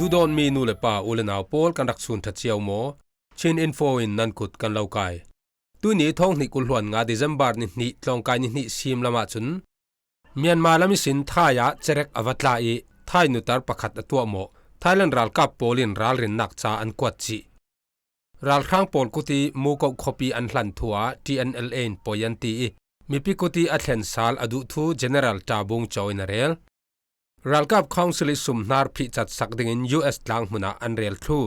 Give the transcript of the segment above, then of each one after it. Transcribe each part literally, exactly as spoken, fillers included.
Duhdawtmi nu le pa, u le nau pawl, kan rak sun ṭha cio maw? Chin Info in nan kut kan lo kai. Tuini thawng hnih kul hluan nga December ni hnih tlawngkai ni hnih sim lamah cun Myanmar lam ihsin Thai ah cerek a va tla ih Thai nutar pakhat a tuahmawh. Thailand ralkap pawl in ralrinnak ca an kuat cih. Ralhrang pawl kut ih Mukoh khuapi an hlan thu ah T N L A in poi an ti ih mipi kut ih a thlen sal a duh thu General Ṭa Bung Caw in a rel. Ralkap Council ih sum hnar phih catsak dingin U S tlang hmun ah an rel thlu.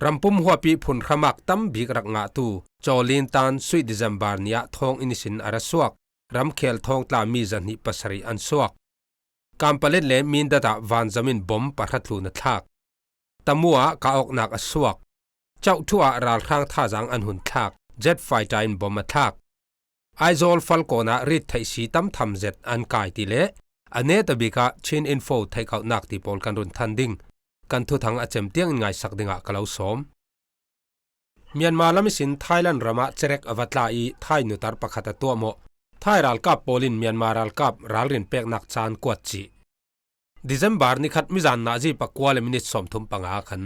Rampum huap ih phunhra mak tam bik rak ngahtu Caw Lin Tan suih December ni ah thawng inn ihsin a ra suak. Ramkhel thawngtla mi zahnih pasarih an suak. Kampalet le Mindat ah vanzam in bom pahra tlun a thlak. Tamu ah kah awknak a suak. Chauh Thu ah ralhrang thazaang an hun thlak. Jet fighter in bom a thlak. Aizawl falkawn ah rit theih si tam tham zet an kai ti le a neta bik ah Chin Info theihkauhnak ti pawl kan run than ding. Kan thuthang a cem tiangin ngaisak dingah ka lo sawm. Myanmar lam ihsin Thailand ram ah cerek a va tla ih Thai nutar pakhat a tuahmawh. Thai ralkap pawl in Myanmar ralkap ralrin peknak ca an kuat cih. December ni khat mizan nazi pakua le minit sawmthum panga khan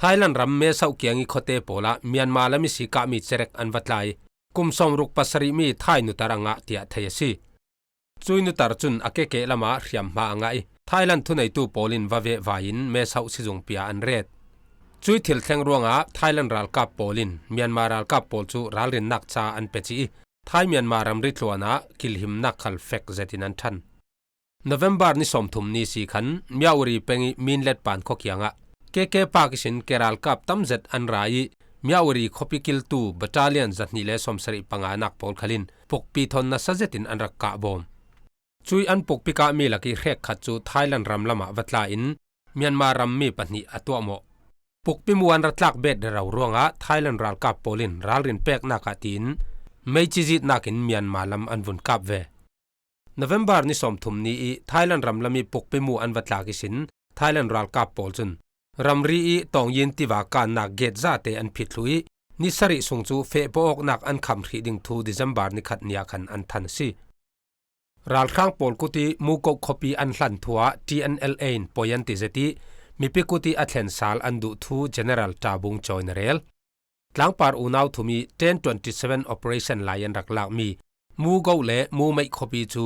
Thailand ram Mae Sot kiang ih khuate pawl ah Myanmar lam ih si kahmi cerek an va tla ih kum sawmruk pasarih mi Thai nutar a ngah tiah thei a si. Cui nutar cun a kekeh lamah hriamhma a ngah ih Thailand thuneitu pawl in va veh vai in Mae Sot sizungpi ah an ret. Cui thil thleng ruangah Thailand ralkap pawl in Myanmar ralkap pawl cu ralrinnak ca an pe cih ih Thai Myanmar ramri tluan ah kilhimnak khal fek zetin an ṭhan. November ni sawmthum ni si khan Myawaddy peng ih Minlet Pan khua kiangah K K Park ihsin K ralkap tam zet an ra ih Myawaddy khuapi kiltu battalion zahnih le sawmsarih panganak pawl khal in pukpi thawn nasa zetin an rak kahbawm. Cui an pukpi kahmi lak ih hrekkhat cu Thailand ram lamah va tla in Myanmar rammi pahnih a tuahmawh. Pukpi mu an ra tlak bet rero ruangah Thailand ralkap pawl in ralrin peknak ah tiin meici zitnak in Myanmar lam an vun kap ve. November ni sawmthum ni ih Thailand ram lam ih pukpi mu an va tlak ihsin Thailand ralkap pawl cun ramri ih Taungyin tiva kannak gate zate an phit thlu ih ni sarih sung cu feh pawh awknak an kham hrih ding thu December ni khat ni ah khan an than a si. Ralhrang pawl kut ih Mukoh khuapi an hlan thu ah T N L A in poi an ti zet ih mipi kut ih a thlen sal an duh thu General Ṭa Bung Caw in a rel. Tlangpar unau thum ih ten twenty seven operation lai an rak lakmi Mugoh le Mumeih khuapi cu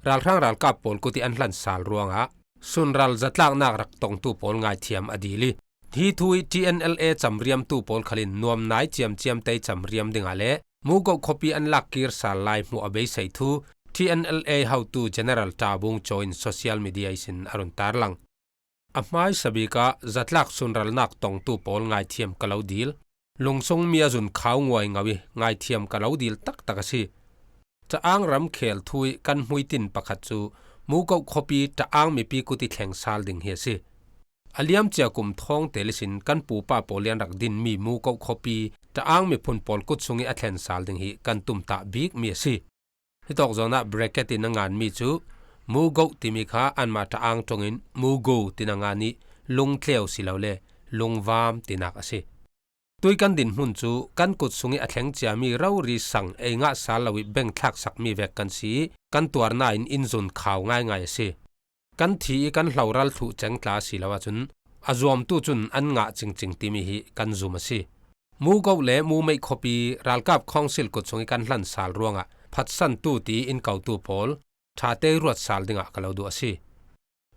ralhrang ralkap pawl kut ih an hlan sal ruangah sunral zatlaknak rak tongtu pawl ngaithiam a dil ih, hi thu ih T N L A camriamtu pawl khal in nuam nai ciamciam tei camriam dingah le Mugoh khuapi an lak kir sal lai hmuh a beisei thu T N L A hotu General Ṭa Bung Caw in social media ihsin a run tarlang. A hmaisa bik ah zatlak sunralnak tongtu pawl ngaithiam ka lo dil. Lungsung mi a zun khau nguai ngau ih ngaithiam ka lo dil taktak a si. Ṭaang ramkhel thu ih kan hmuitin pakhat cu Mukoh khuapi Ṭaang mipi kut ih thleng sal ding hi a si. A liamcia kum thawngte ihsin kan pupa pawl ih an rak dinmi Mukoh khuapi Ṭaang miphun pawl kut sung ih a thlen sal ding hi kan tumtah bikmi a si. Hitawk zawn ah bracket in a nganmi cu Mugoh timi kha anmah Ṭaang ṭongin Mugo tin a ngan ih lungtleu si lo le lungvam tinak a si. Tui kan dinhmun cu kan kut sung ih a thleng ciami rori sang ei ngah sal lo ih bengthlak sakmi vek kan si ih kan tuarna in in zun khau ngaingai a si. Kan thi ih kan hloral thluh ceng tla si lo ahcun a zuamtu cun an ngah cingcing timi hi kan zum a si. Mugoh le Mumeih khuapi ralkap khawngsil kut sung ih kan hlan sal ruangah phatsantu ti in kotu pawl ṭha tei ruat sal dingah ka lo duh a si.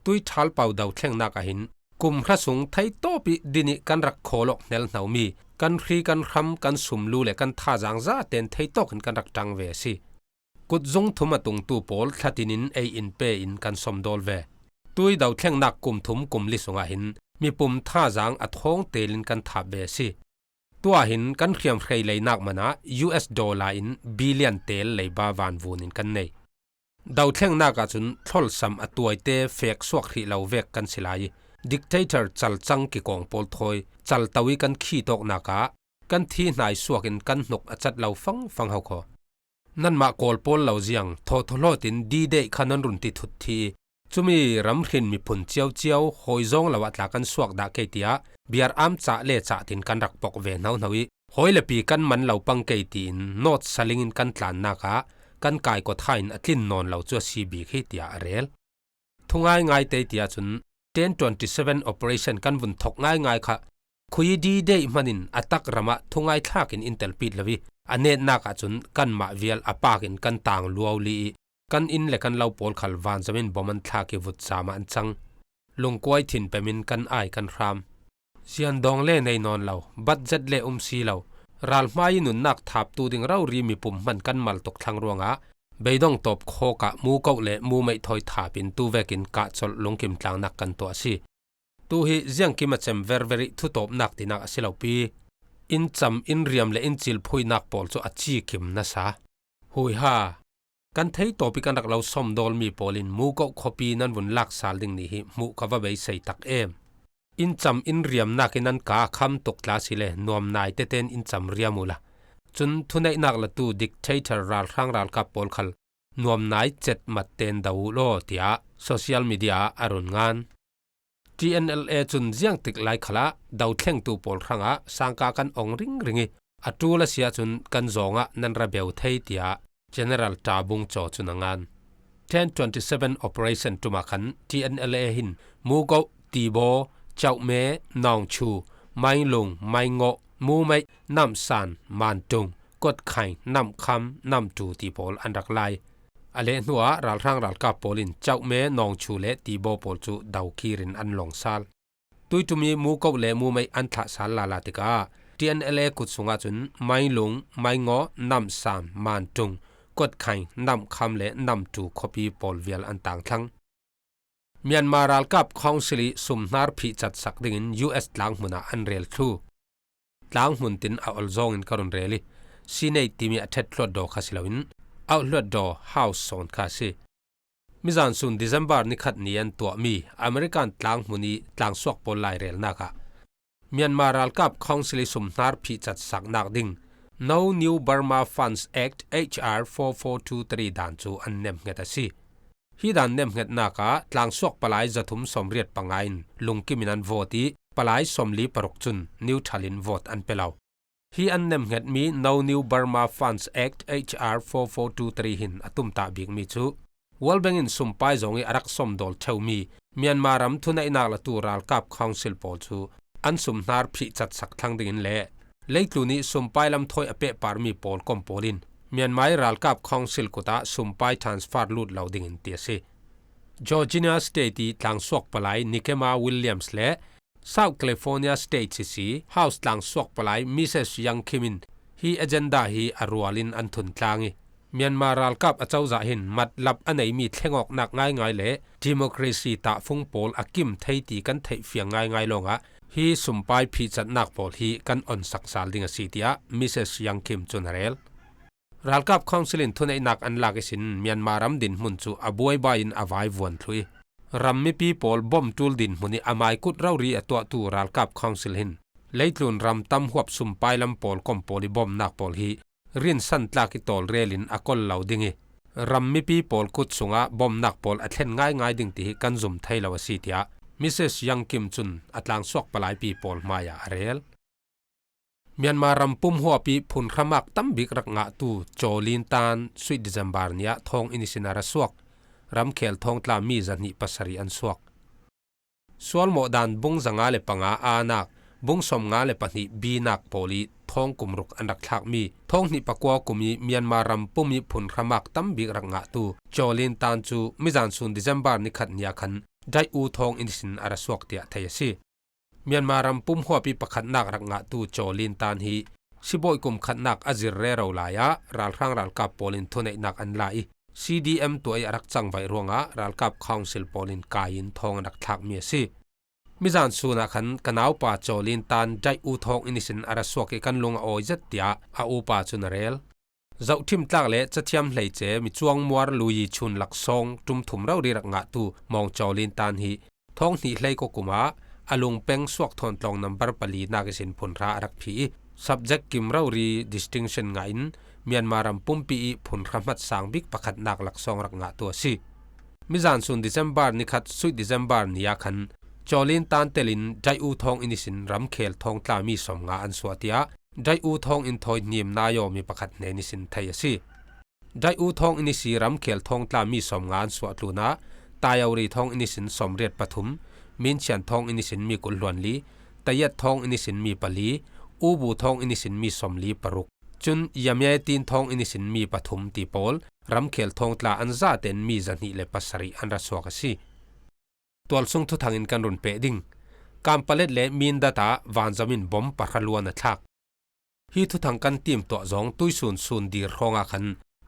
Tui ṭhalpau dothlengnak ah hin kum hra sung theitawp ih din ih kan rak khawl awk hnelhnomi kan hri kan hram kan sumlu le kan thazaang zaten theitawk in kan rak ṭang ve a si. Kutzung thum a tungtu pawl thlatin in ei in pe in kan sawmdawl ve. Tui dothlengnak kum thum kum li sungah hin mipum thazaang a thawng telin kan thap ve a si. Tuah hin kan hriamhrei leinak man ah U S dollar in billion tel leiba vanvun in kan nei. Dothlengnak ahcun thlolsam a tuaite fek suak hrih lo vek kan si lai ih, dictator calcang kikawng pawl thawi calto ih kan khitawknak ah kan thi hnai suak in kan hnuk a cat lo fangfang ho khaw. Nanmah Kawl pawl lo ziang thawthaw hlawt in D-Day kha nan run ti thut thi ih, cumi ramhrin miphun ciauciau hawi zawng lo ah tla kan suak dah kei tiah biaram cah le cah tin kan rak pok ve hnohno ih, hawi le pi kan man lo pang kei tiin nawt saling in kan tlannak ah kan kai kawtha in a tlin nawn lo cu a si bik hi tiah a rel. Thu ngaingai tei ti ahcun ten twenty seven operation kan vun thok ngaingai kha, khui D-Day hmanin a tak ramah thungai thlakin in telpit lo i, a netnak ahcun kanmah vial a pakin kan tang luauli i, kan inn le kan lo pawl khal vanzamin bom an thlak i vut zam ah an cang. Lungkuai thin pemin kan ai kan hram. Ziandawng le nei nawn lo, budget le um si lo, ralhmai i nunnak thaptu ding rori mipum hman kan mal tuk thlang ruangah, beidong tawp khawkah muko le mumeih thawi thapin tu vekin kahcolh lungkim tlangnak kan tuah a si. Tu hi ziangkim a cem verver i thutawpnak tinak a si lo pi. In cam, in riam le in cilphuinak pawl cu a ci kim nasa. Huiha. Kan theitawp i kan rak lo sawmdawlmi pawl in muko khuapi nan vun lak sal ding nih hi hmuh ka va beisei tak em. In cam, in riamnak i nan ka kham tuk tla si le nuam nai teten in cam riam uhla. Cun thuneihnak latu dictator ralhrang ralkap pawl khal nuam nai cet mat ten do uh law, tiah social media ah a run ngan. T N L A cun ziangtik lai khalah dothlengtu pawl hrangah sangka kan ong ringring i, a ṭul a si ahcun kan zawngah nan ra beu thei, tiah General Ṭa Bung Caw cun a ngan. ten twenty seven operation ṭum ah khan T N L A hin Mugoh, Tibaw, Chauhme, Nawngchu, Mainlung, Maingoh, Mumeih, Namsan, Mantung, Kotkhaing, Namkham, Namṭu ti pawl an rak lai. A leh hnuah ralhrang ralkap pawl in Chauhme, Nawngchu le Tibaw pawl cu dokir in an lawng sal. Tuiṭum i Mugoh le Mumeih an thlah sal lala tikah T N L A kut sungah cun Mainlung, Maingoh, Namsan, Mantung, Kotkhaing, Namkham le Namṭu khuapi pawl vial an tang thlang. Myanmar ralkap Council i sumhnar phihcat sak dingin U S tlanghmun ah an rel thlu. Tlanghmun tin a ol zawngin ka run rel i, Senate timi a ṭhet hluatdaw kha si loin, auh hluatdaw House sawn kha a si. Mizan sun December ni khat ni an tuahmi American tlanghmun i tlangsuak pawl lairelnak ah Myanmar ralkap Council i sumhnar phihcat saknak ding No New Burma Funds Act H R four four two three dan cu an nemhnget a si. Hi dan nemhngetnak ah tlangsuak palai zathum sawmriat panga in lungkim in an vote i, palai sawmli paruk cun neutral in vote an pe lo. Hi an nemhngetmi No New Burma Funds Act H R four four two three hin a tumtah bikmi cu World Bank in sumpai zong i a rak sawmdawl ṭheumi Myanmar ram thuneihnak latu ralkap Council pawl cu an sumhnar phihcat sak thlang dingin le leitlun i sumpai lam thawi a pehparmi pawl kom pawl in Myanmar i ralkap Council kut ah sumpai transfer lut lo dingin ti a si. Georgia State i tlangsuak palai Nikema Williams le South California State sisi House tlangsuak palai Missus Young Kim in hi agenda hi a rual in an thun tlang i, Myanmar ralkap acozah hin matlap a neimi thlengawknak ngaingai le democracy tahfung pawl a kim thei ti kan theihfiang ngaingai lawngah hi sumpai phihcatnak pawl hi kan onsak sal ding a si, tiah Missus Young Kim cun a rel. Ralkap Council in thuneihnak an lak ihsin Myanmar ram dinhmun cu a buaibai in a vaivuan thlu i, ram mipi pawl bom ṭul dinhmun i a maikut rori a tuahtu ralkap Council hin leitlun ram tam huap sumpai lam pawl kom pawl i bomnak pawl hi rinsan tlak i tawlrel in a kol lo ding i, ram mipi pawl kut sungah bomnak pawl a thlen ngaingai ding ti hi kan zum thei lo a si, tiah Missus Young Kim cun a tlangsuak palaipi pawl hmaiah a rel. Myanmar ram pum huap i phunhra mak tam bik rak ngahtu Chaw Lin Tan suih December ni ah thawng in ihsin a ra suak. Ramkhel thawngtla mi zahnih pasarih an suak. Sualmawh dan bung zanga le panga A nak, bung sawmnga le pahnih B nak pawl i thawng kum ruk an rak thlakmi thawng hnih pakua kum i Myanmar ram pum i phunhra mak tam bik rak ngahtu Chaw Lin Tan cu mizan sun December ni khat ni ah khan Daih U thawng in ihsin a ra suak tiah thei a si. Myanmar ram pum huap i pakhatnak rak ngahtu Chaw Lin Tan hi sibawi kum khatnak a zir rero lai ah ralhrang ralkap pawl in thuneihnak an la i, C D M tuah i a rak cangvaih ruangah ralkap Council pawl in kai in thawng an rak thlakmi a si. Mizan sun ah khan ka naupa Chaw Lin Tan Daih U thawng in ihsin a ra suak i kan lung a awi zet, tiah a upa cun a rel. Zohṭhim tlak le cathiam hleice micuang muar luyi chun laksawng ṭum thum rori rak ngahtu Mawng Chaw Lin Tan hi thawng hnih hleiko kum ah a lungpeng suak thawn tlawng nambar palinak ihsin phunhra a rak phi i, subject kim rori distinction ngah in Myanmar ram pumpi i phunhra hmat sang bik pakhatnak laksawng rak ngahtu a si. Mizan sun December ni khat suih December ni ah khan Chaw Lin Tan telin Daih U thawng in ihsin ramkhel thawngtla mi sawmnga an suah, tiah Daih U thawng in thawi hnim naiawmi pakhat hnen ihsin thei a si. Daih U thawng in ihsi ramkhel thawngtla mi sawmnga an suah tlunah Tayori thawng in ihsin sawmriat pathum, Minchian Thawng inn ihsin mi kul hluan li, Tayat Thawng inn ihsin mi pali, Ubu Thawng inn ihsin mi sawmli paruk, cun Yamyae Tin Thawng inn ihsin mi pathum ti pawl ramkhel thawng tla an zaten mi zahnih le pasarih an ra suak a si. Tualsung thuthangin kan run peh ding. Kampalet le Mindat ah vanzam in bom pahra luan a thlak. Hi thuthang kan timtuah zawng tuisun sun dir hrawngah khan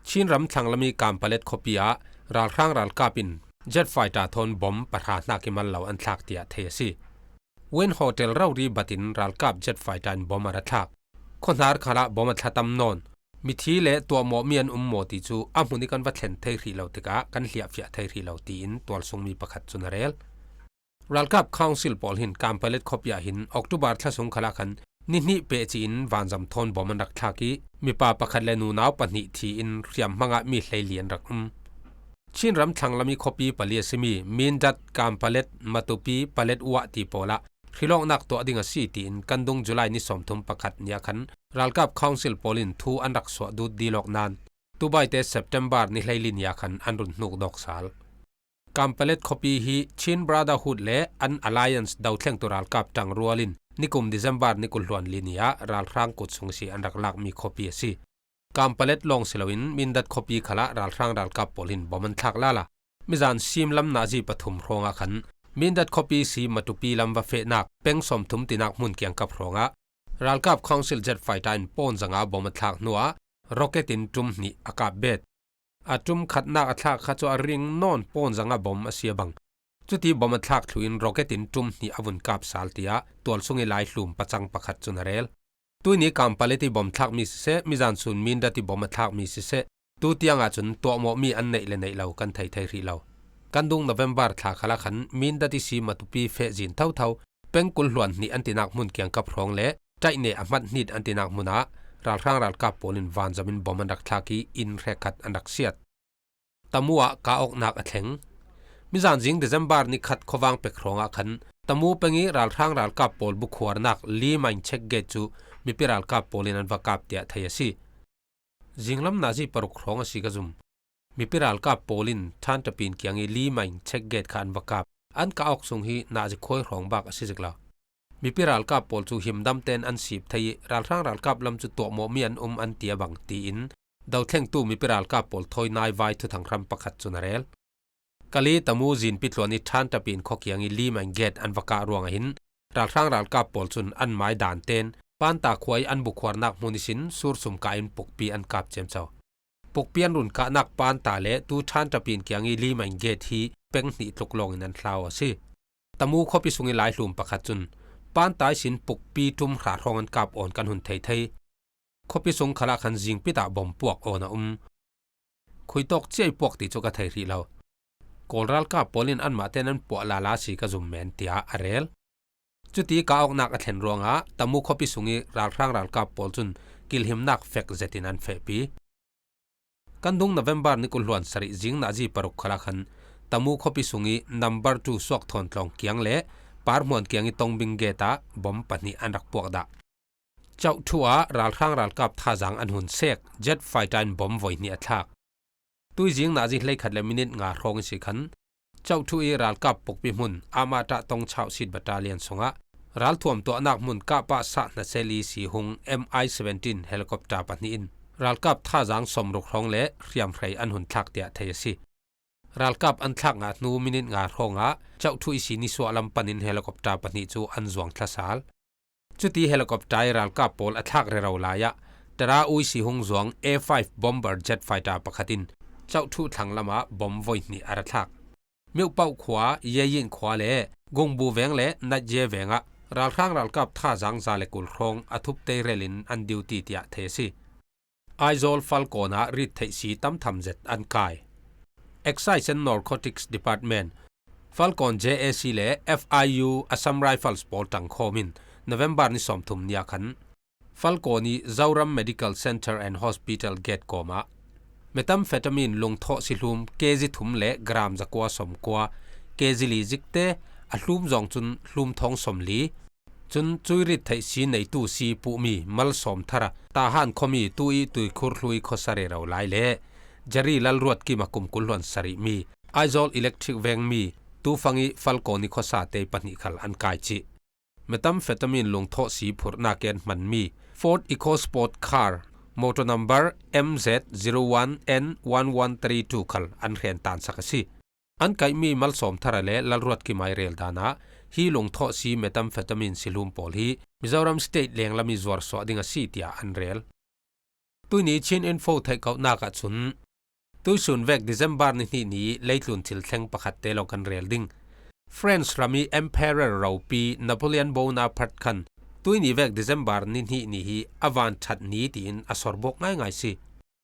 Chin ram thlanglam i Kampalet khuapi ah ralhrang ralkap in jet fighter thawn bom pahra hnak i mal lo an thlak tiah thei a si. Win Hotel rori batin ralkap jet fighter in bom a ra thlak. Khuahnar khalah bom a thla tam nawn. Mithi le tuahmawh mi an um maw ti cu a hmun i kan va thlen thei hrih lo tikah kan hliahfiah thei hrih lo, tiin tualsung mi pakhat cun a rel. Ralkap Council pawl hin Kampalet khuapi ah hin October thla sung khalah khan ni hnih pehci in vanzam thawn bom an rak thlak i mipa pakhat le nunau pahnih thi in hriamhmang ah mi hleili an rak um. Chin ram thlanglam i khuapi pali a simi Mindat, Kampalet, Matupi, Paletwa ti pawl ah hrilawknak tuah ding a si, tiin kan dung July ni sawmthum pakhat ni ah khan ralkap Council pawl in thu an rak suah dut dilawk nain tubaite September ni hleili ni ah khan an run hnuk dawk sal. Kampalet khuapi hi Chin Brotherhood le an Alliance dothlengtu ralkap ṭangrual in nikum December ni kul hluan li ni ah ralhrang kut sung si an rak lakmi khuapi a si. Kampalet lawng si loin Mindat khuapi khalah ralhrang ralkap pawl hin bom an thlak lala. Mizan sim lam nazi pathum hrawngah khan Mindat khuapi si Matupi lam va fehnak peng sawmthum tinak hmun kiangkap hrawngah ralkap Council jet fighter in pawn zanga bom a thlak hnuah rocket in ṭum hnih a kap bet. A ṭum khatnak a thlak kha cu a ring nawn pawn zanga bom a si a bang. Cuti bom a thlak thluin rocket in ṭum hnih a vun kap sal, tiah tualsung i laihlum pacang pakhat cun a rel. Tuini Kampalet i bom thlakmi siseh, mizan sun Mindat i bom a thlakmi siseh, tu tiang ahcun tuahmawhmi an neih le neih lo kan thei thei hrih lo. Kan dung November thla khalah khan Mindat i si Matupi feh zin thotho, peng kul hluan hnih an tinak hmun kiangkap hrawng le ṭaihne a hmat hnit an tinak hmun ah ralhrang ralkap pawl in vanzam in bom an rak thlak i inn hrekkhat an rak siat. Tamu ah kah awknak a thleng. Mizan zing December ni khat khuavang pek hrawngah khan Tamu peng i ralhrang ralkap pawl bukhuarnak Li Maing check gate cu mipi ralkap pawl in an va kap tiah thei a si. Zinglam nazi paruk hrawng a si ka zum. Mipi ralkap pawl in Thantapi inn kiang i Li Maing check gate kha an va kap. An kah awk sung hi nazi khuai hrawng bak a si zik lo. Mipi ralkap pawl cu himdam tein an sip thei i ralhrang ralkap lam cu tuahmawhmi an um an ti a bang, tiin dothlengtu mipi ralkap pawl thawi naivai thuthang hram pakhat cun a rel. Kali Tamu zinpi tluan i Thantapi inn khua kiang i Li Maing gate an va kah ruangah hin ralhrang ralkap pawl cun an mai dan tein Panta khua i an bukhuarnak hmun ihsin sursum kah in pukpi an kap ciamco. Pukpi an run kahnak Panta le tu Thantapi inn kiang i Li Maing gate hi peng hnih tluk lawngin an hlau a si. Tamu khuapi sung i laihlum pakhat cun Panta ihsin pukpi ṭum hra hrawng an kap awn kan hun thei thei. Khuapi sung khalah khan zingpit ah bom puak awn a um. Khuitawk cia i puak ti cu ka thei hrih lo. Kawl ralkap pawl in anmah tein an puah lala si ka zum men, tiah a rel. Cuti kah awknak a thlen ruangah Tamu khuapi sung i ralhrang ralkap pawl cun kilhimnak fek zetin an fehpi. Kan dung November ni kul hluan sarih zing nazi paruk khalah khan Tamu khuapi sung i number two Suakthawn tlawng kiang le Parhmuan kiang i Tongbing gate ah bom pahnih an rak puak dah. Chauhthu ah ralhrang ralkap thazaang an hun sek, jet fighter in bom voi hnih a thlak. Tuizing nazi hleikhat le minit nga hrawng i si khan Chauhthu i ralkap pukpi hmun Amata Tongchau Seat Battalion sungah ralthuam tuahnak hmun kahpah sah hna seli si hung M I seventeen helicopter pahnih in ralkap thazaang sawmruk hrawng le hriamhrei an hun thlak tiah thei a si. Ralkap an thlak ngah hnu minit nga hrawngah Chauhthu i si nisuah lam panin helicopter pahnih cu an zuang thlasal. Cuti helicopter i ralkap pawl a thlak rero lai ah Tara Ui si hung zuang A five bomber jet fighter pakhat in Chauhthu thlang lamah bom voi hnih a ra thlak. Myohpauh khua, Yeyin khua le Gungbu veng le Natye veng ah ralhrang ralkap thazaang za le kul hrawng a thup tei relin an duty tiah thei a si. Aizawl Falkawn ah rit theih si tam tham zet an kai. Excise and Narcotics Department, Falkawn J A C le F I U Assam Rifles pawl ṭangkhawm in November ni sawmthum ni ah khan Falkawn i Zoram Medical Center and Hospital gate kawm ah methamphetamine lungthawh sihlum K G thum le gram zakua sawmkua, K G li zikte, a hlum zawng cun hlum thawng sawmli, cun cuirit theih si neitu si puhmi Malsawm Thara Tahan khuami tu i Tuikhur hlui khuasa rero lai le Jari Lalruat Kima kum kul hluan sarih mi Aizawl Electric vengmi Tufang ih Falcon ih khuasate pahnih khal an kai cih. Methamphetamine lungthawh si phurhnak ih an hmanmi Ford EcoSport car, motor number M Z zero one N one one three two khal an hrentansak a si. An kaihmi Malsawmthara le Lalruatkima ih rel danah hi lungthawh si methamphetamine sihlum pawl hi Mizoram State lenglam ih zuarsuah ding a si tiah an rel. Tuihni Chin Info theihkohnak ahcun tuihsun vek December ni hnih ni leitlun thil thleng pakhatte lawng kan rel ding. France ram ih Emperor ropi Napoleon Bonaparte khan tuihni vek December ni hnih ni hi a vanṭhat ni tiin a sorbawk ngaingai si.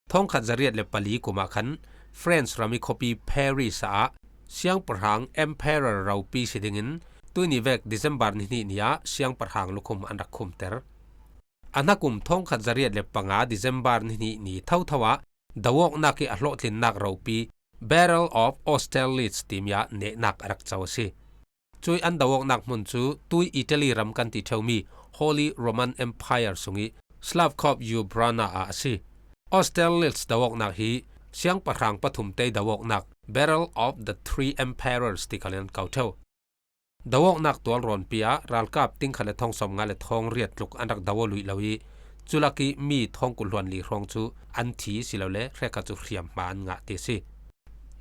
Thawngkhat zariat le pali kum ah khan France ram ih khuapi Paris ah siangpahrang Emperor ropi si dingin tuihni vek December ni hnih ni ah siangpahrang lukhum an rak khumter. A hnakum thawngkhat zariat le panga December ni hnih ni thotho ah doawknak ih a hlawhtlinnak ropi Battle of Austerlitz timi ah nehnak a rak co a si. Cuih an doawknak hmun cu tui Italy ram kan ti ṭheumi Holy Roman Empire sungih Slavkov Ubrana ah a si. Austerlitz doawknak hi siangpahrang pathum tei doawknak Battle of the Three Emperors ti khal in an ko ṭheu. Doawknak tualrawnpi ah ralkap tingkhat le thawngsawmnga le thawngriat tluk an rak do aw luih lo ih, cu lak ih mi thawngkul hluan li hrawng cu an thi silole hrekkhat cu hriamhma an ngah ti a si.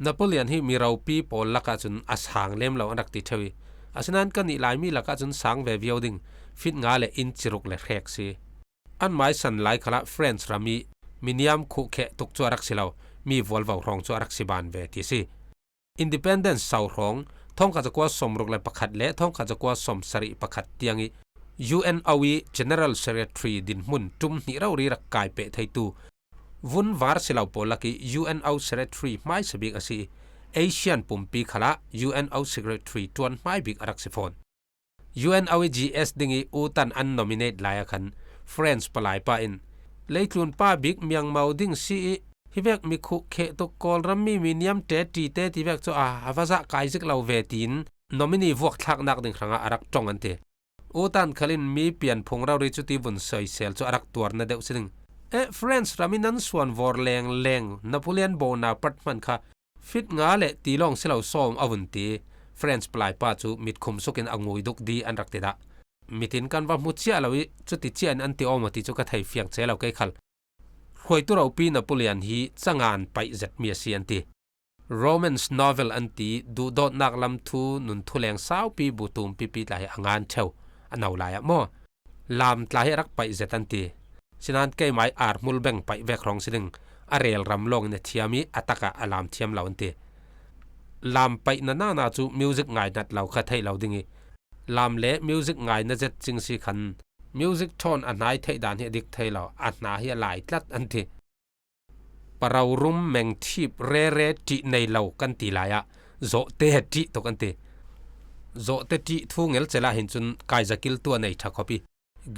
Napoleon hi mi ropi pawl lakah cun a sang lem lo an rak ti ṭheu ih, asinain kannih Laimi lakah cun sang ve viau ding fit nga le inci ruk le hrek si. An maisan lai khalah France ram ih miniam khuhkheh tuk cu a rak si lo, mi vualvo hrawng cu a rak si ban ve ti a si. Independence sau hrawng thawngkhat zakua sawmruk le pakhat le thawngkhat zakua sawmsarih pakhat tiang ih U N O ih General Secretary dinhmun ṭum hnih rori rak kai peh theitu vun var si lo pawl lakih U N O Secretary hmaisa bik a si ih, Asian pumpi khalah U N O Secretary ṭuan hmai bik a rak si fawn. U N O ih G S dingih U Tan an nominate lai ah khan France palai pa in, leitlun pa bik miangmo ding si ih, hivek mi khuhkheh tuk Kawlram mi mi niamte ṭite tivek cu a, a va zah kai zik lo ve tiin nominee vuak thlaknak ding hrangah a rak ṭong an ti. U Tan khal in mi pianphung rori cu ti vun soisel cu a rak tuarna deuh si ding. Eh, France ram ih nan suan vawr lengleng Napoleon Bonaparte hman kha fit nga le ti lawng si lo sawm a vun ti. France palai pa cu mitkhum sukin a ngui duk di an rak ti dah. Mitin kan va hmu ciah lo ih cuti ciah in an ti aw maw ti cu ka thei fiang ce lo kei khal. Hruaitu ropi Napoleon hi cangan paih zetmi a si an ti. Romance novel an ti duhdawtnak lam thu nun thuleng saupi bu tum pipi tla hi a ngan ṭheu a no lai ah maw? Lam tla hi a rak paih zet an ti. Sinain keimah ih arhmul beng paih vek hrawng si ding, a rel ram lawngin a thiam ih a takah a lam thiam lo an ti. Lam paihna nana cu music ngainat lo kha theih lo ding ih, lam le music ngaina zet cing si khan music ṭhawn a hnai theih dan hi a dik thei lo, a hna hi a lai tlat an ti. Paro rum meng thip rere ṭih nei lo kan ti lai ah zawhte ṭih tuk an ti. Zawhte ṭih thu ngelcel ah hin cun kaizakiltu a nei ṭha khawp ih,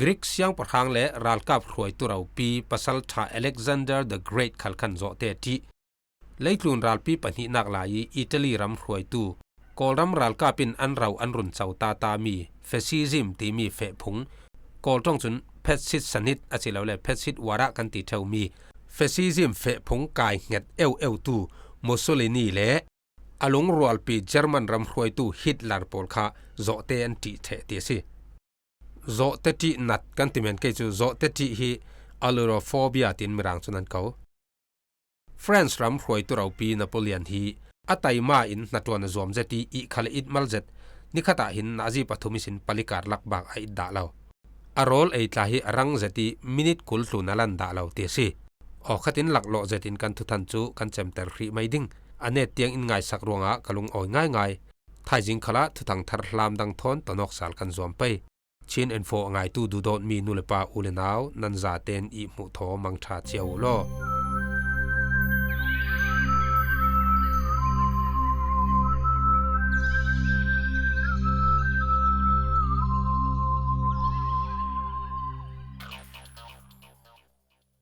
Greek siangpahrang le ralkap hruaitu ropi pasalṭha Alexander the Great khal khan zawhte ṭih. Leitlun ralpi pahnihnak lai ih Italy ram hruaitu Kawlram ralkap in an ro an run co tatami fascism timi fehphung, Kawl ṭong cun Phetsit Sanit a si lo le Phetsit Wara kan ti ṭheumi fascism fehphung kaihnget eueutu Mussolini le a lungrualpi German ram hruaitu Hitler pawl kha zawhte an ṭih ṭheh ti a si. Zawhte ṭih nat kan ti men kei cu zawhte ṭih hi allurophobia tiin Mirang cun an ko. France ram hruaitu ropi Napoleon hi a taima in hnaṭuan a zuam zet ih ihkhal a it mal zet. Nikhat ah hin nazi pathum ihsin palikar lakbak a it dah lo. A rawl ei tla hi a rang zet ih minit kul tlun a lan dah lo ti a si. Awkhat in laklawh zetin kan thuthan cu kan cemter hrih mai ding. A net tiang in ngaisak ruangah ka lungawi ngaingai. Thaizing khalah thuthang thar hlam dang thawn tonawk sal kan zuam pei. Chin Info a ngaitu duhdawtmi nu le pa u le nau nan zaten ih hmuh thaw mangṭha cia uh law.